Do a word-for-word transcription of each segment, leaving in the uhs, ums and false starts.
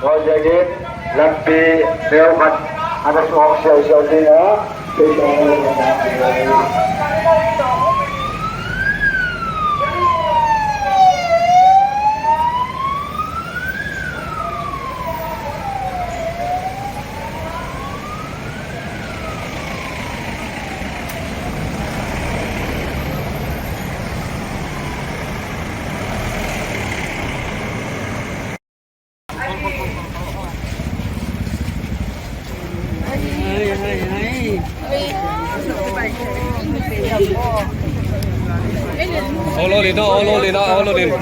Huaiziakin lampi neu khat ana suak siausiau ding a. Olo lina, olo lina, olo lina.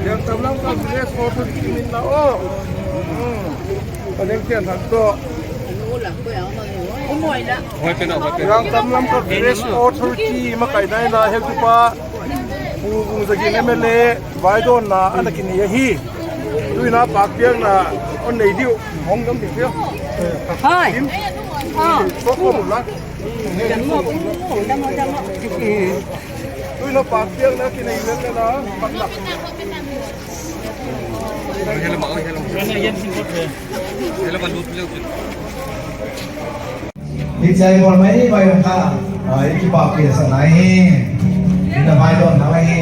Yang tablang kan dress code tu min la o. Hmm. Paling kian hantu. Huai pen a, huai pen. Rangkam Lamka Village Authority makaihna in a heutupa Pu Vungzakin M L A vaidawnna ana kinei ahi. Tuin a pakpiakna hon nei diu. Hong dam diu. Hai. Kim? Ah. Sok ko mula. Tuin a pakpiakna kinei lel na. Pakna. Hichi a i bawl mai mai kha, ah, i kipahpih sa nai hi. I na vaidawnna mai hi.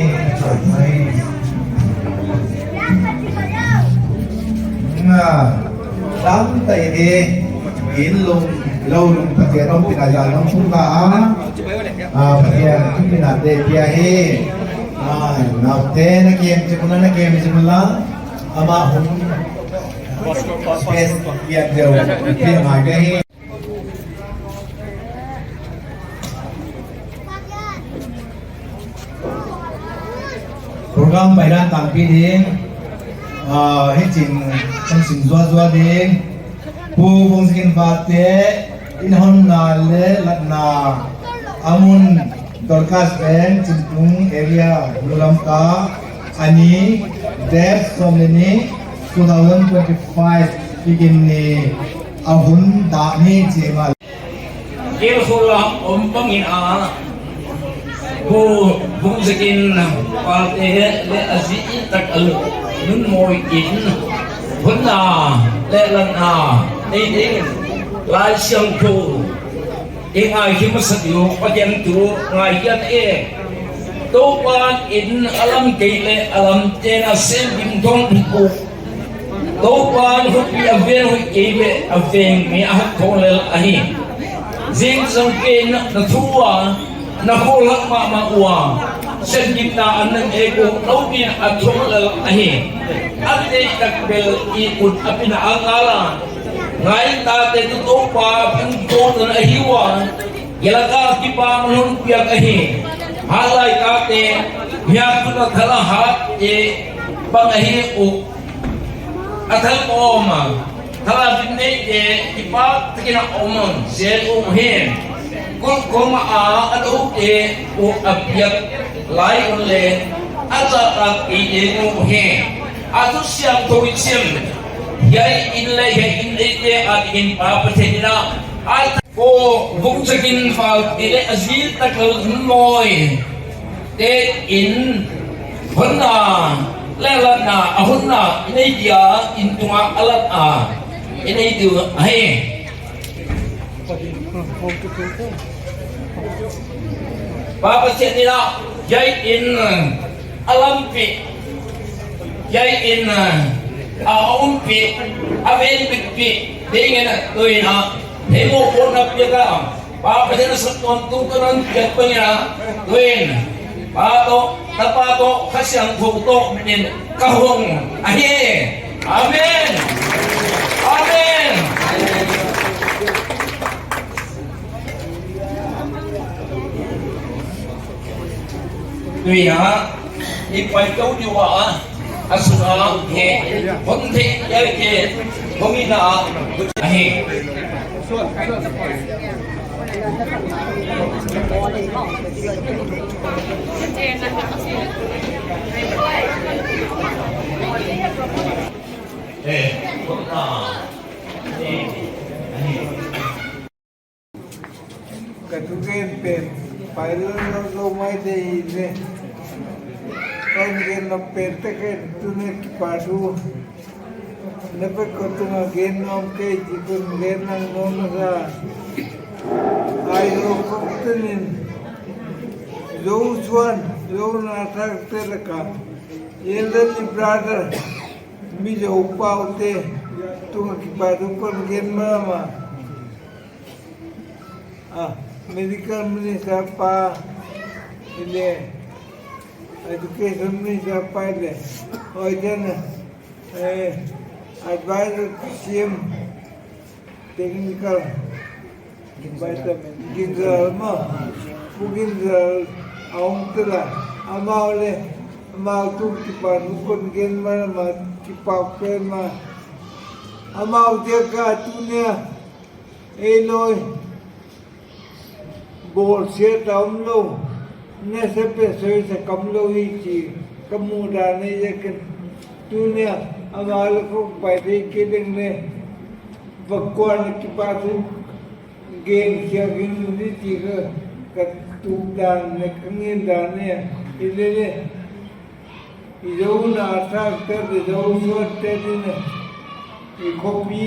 Nga, tam tai hi. In lung, lou lung Pathian om pina ya lung pung na a. Ah, Pathian tu pina te pia hi. Ah, na te na kem chi mula, na kem chi mula. Ama hum. Space piak deuh, piak ngai deuh. Program baidan tangpi ding, ah, hichiin chang sing zuazua ding. Pu Vungzakin Valte, in honna leh latna a mun Dorcas Bank, Chintung area, New Lamka, a ni, date sawm leh nih, two thousand twenty-five, bikin ni a hun dah ni chima. Gel khulam om bangin a, Pu Vungzakin Valte leh a zi tak a lungmawi in, honna leh latna nei ding Laisiangthou i ngaikhe masa diu, Pathian thu ngaikhe e. Toupa'n in a lam kei leh a lam te'n a sem ding thong thuk. Toupa'n huihpi a veng huih kei leh a veng mi a hak thong lel ahi. Zing zang kei na, na thu a, na kho lak mahmah ua, sem ding na an nang e ko, nou ding a thong lel ahi. A tei tak bel i ut a pina a ngala. Ngai tate tu Toupa pun ko tan ahi ua. Yelaka kipa man hon piak ahi. Halai tate, miak tu na thala hat e bang ahi u. A thal om a. Thala vin nei te kipa takin a om a. Zel u hi. Kul koma a a do te u a piak lai un le. A za tak i e u hi. A tu siam thou i siam. Hiai in leh hiai in leh te a in pa Pathian in a. A Pu Vungzakin Valte leh a zi tak a lungmawi te'n honna leh latna a honna i nei dia in tunga a latna i nei diu ahi. Pa Pathian in a, hiai in a lampih, hiai in a umpih, a venbitpih dingin a tuin a, hei mohpuakna piak a, Pa Pathian a sat tawntung ka non piak bangin a, tuin Pa toh, Tapa toh, Kha Siangthou toh min in ka hon ahi. Amen. Amen. Tuin a, i pai tou diu a, a sung a, he, hon thei, ya ke, hon ina, ahi. Eh, hon na, eh, ahi. Ka thugen pen, pai lou lou lou mai te i ne. Thugen lou pen te ken, tuni kipahthu. Na pe ko tunga gen nuam kei, ci kon gen lang nuam sa. Ai lo ko tunin. Zo suan, zo na thak te laka. Elderly brother, mi zo pau te, tunga kipahthu kon gen mahmah. Ah, medical minister pa, ile, education minister pa ile, hoih diam, eh, advisor to C M, technical, Ginzal maw, Pu Ginzal a om tela, amau le, amau tu kipahthu kon gen mahmah, kipak pen mah, amau dia ka tunia, ei loi, bawlsiat a om lou, na se pe soi sa kam lou hi ci, ka muh dan nei ziakin. Tunia, amau le kong pai thei kei ding le, va kuan kipahthu gen khia gin di ci ka, ka tuh dan le, ka ngen dan le, i le le, i zo na thak te, i zo suat te di na, i khopi,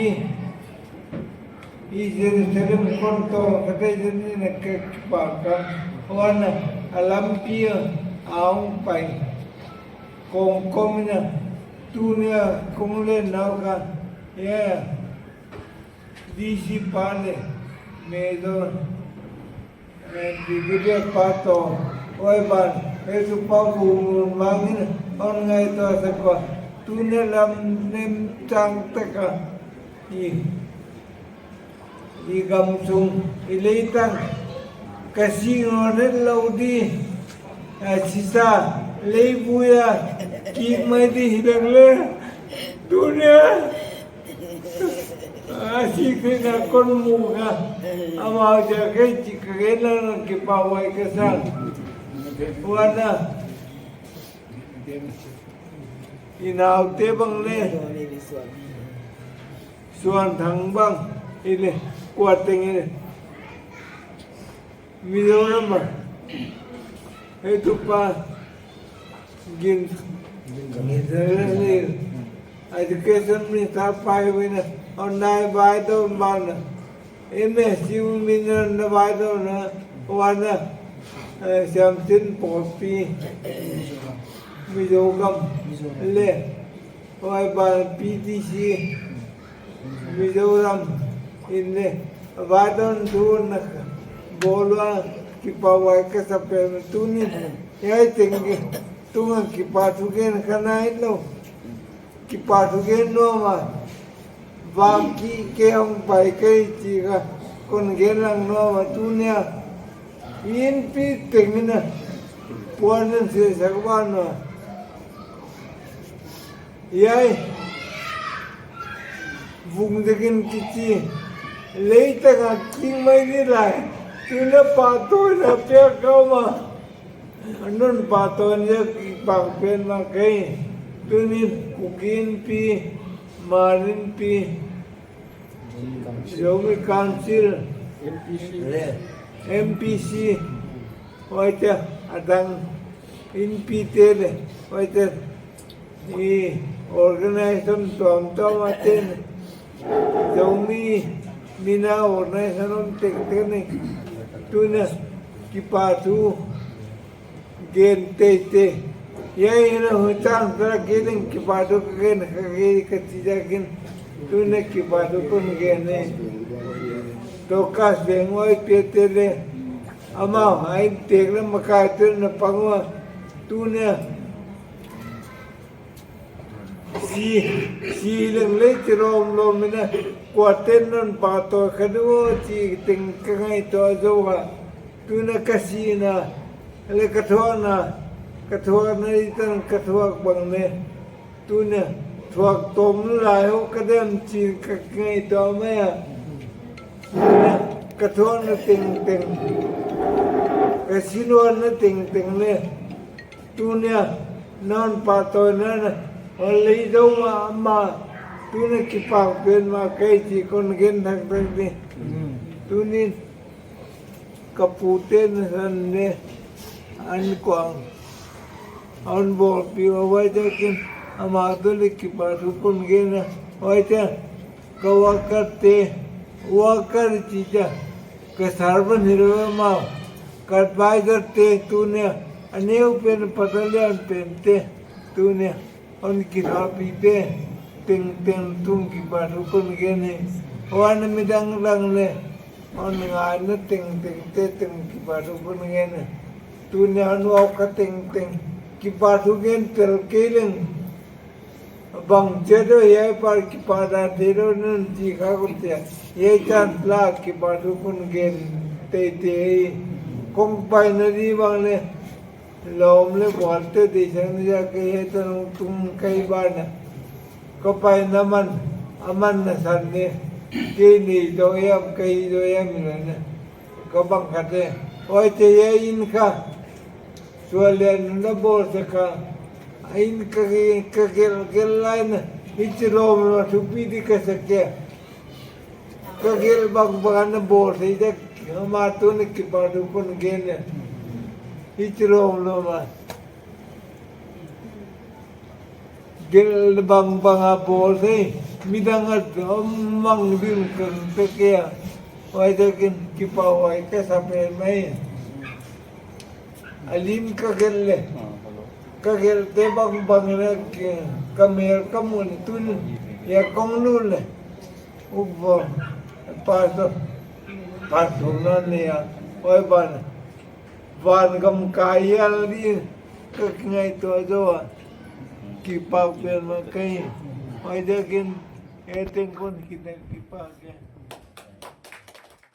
i Jerusalem kon to, ka te zen ni na ke pa ka, wan a lampi a ong pai. Kong kom na, tunia kong le nau ka, ya, D C pa le, Major, eh, Brigadier pa to, oi ban, eh, tu pa ku mun mangin, on ngai to sa ko, tunia lam nem chang ta ka, i. I gam sung, i leitang, ka si ngawt lou di, a sisa, leivui a, kik mai di hi dang le, tunia, a si kei na kon mu ka, amau dia kei ci ka gen na kipak huai ka sa, wan a, i nau te bang le, Suan Thang bang, ile, kua teng ile. Mizoram a. Hei tu pa, gin, gin, education minister pa hi wina, on nai bai do man. M S U minister na bai do na, wan a, eh, Siamsin Pawlpi, Mizoram, le. Huai ban P T C, Mizoram, in le, va don tu na, bawl ua, kipak huai ka sa pen tunin, hiai teng ki, tunga kipahthu gen ka nai lou, kipahthu gen nuam a, va ki ke hong pai kei ci ka, kon gen lang nuam a tunia, inpi teng na, puan nan se sak ban ua. Hiai, vung dekin kichi, leitang a king mai ni lai, tuna pahtawi na pia kau ma. Anun pahtawi na kipak pen ma kei, tunin Kuki Inpi, Hmar Inpi, Zomi Council, M P C, huaite adang inpi te le, huaite i organization tuamtuam a ten, Zomi mina organization om tektek nei, tuna kipahthu gen teitei. Hiai in a hun chang tara gen in kipahthu ka gen ka gen ka chi ziakin. Tuna kipahthu kon gen nei. Dorcas Veng huaite te le. Amau, a inntek le makai te na pang ua. Tuna. Si, si leng lei chi lawmlawm in a, kuaten non pahtawi ka du chi teng ka ngaihtuah zou a. Tuna ka sihna, le ka thuakna, ka thuakna i tan ka thuak bang le. Tuna, thuak tawm lai hou ka dem chin ka ngaihtuah mai a. Tuna, ka thuakna tengteng, ka sinuanna tengteng le. Tunia, non pahtawi na na, hon lei zou ma ma, tuna kipak pen ma kei chi kon gen thak thak di. Tunin, ka pu te na san ne, an kuang, an bawlpi a huai takin, ama tu le kipahthu kon gen a. Huaite ka worker te, worker chih ka servant hilou mah, ka advisor te tuni a neu pen, battalion pen te tuni a hon kithuahpih pen tengteng tungah kipahthu kon gen hi. Huan midang dang leh hon ngaihna tengteng te tungah kipahthu kon gen hi. Tuni a hon worker tengteng kipahthu gen tel kei leng, bang chia deuh hiai pa kipahdan theilou nan chi kha kon chia. Hiai chance la kipahthu kon gen teitei. Kong paina di bang leh lawm leh bual te deihsakna dia ka hiai tan tung ka hi ban a. Ka paina man, aman na san ne. Kei nei zaw hiam, ka hi zaw hiam i la ne. Ka bang khat e. Huaite hiai in kha sualian na bawlsak a, a in ka, ka gelh, gelh lai na, hichi lawmlawm a thupi di ka sa kei a. Ka gelh bangbang a na bawlsak a, amah tuni kipahthu kon gen a. Hichi lawmlawm a gelh bangbang a bawlsak, midang a om mang ding ka sa kei a. Huaiziakin kipahhuai ka sa pen mai. A lim ka gelh leh, ka gelhte bangbang leh ka mel ka muh leh tuni a kong lut leh, upa, pastor, pastor na nei a, huai ban a vangam ka hial di ka ngaihtuah zaw a, kipak pen mah ka hi. Huaiziakin hiai teng kon kipak kei.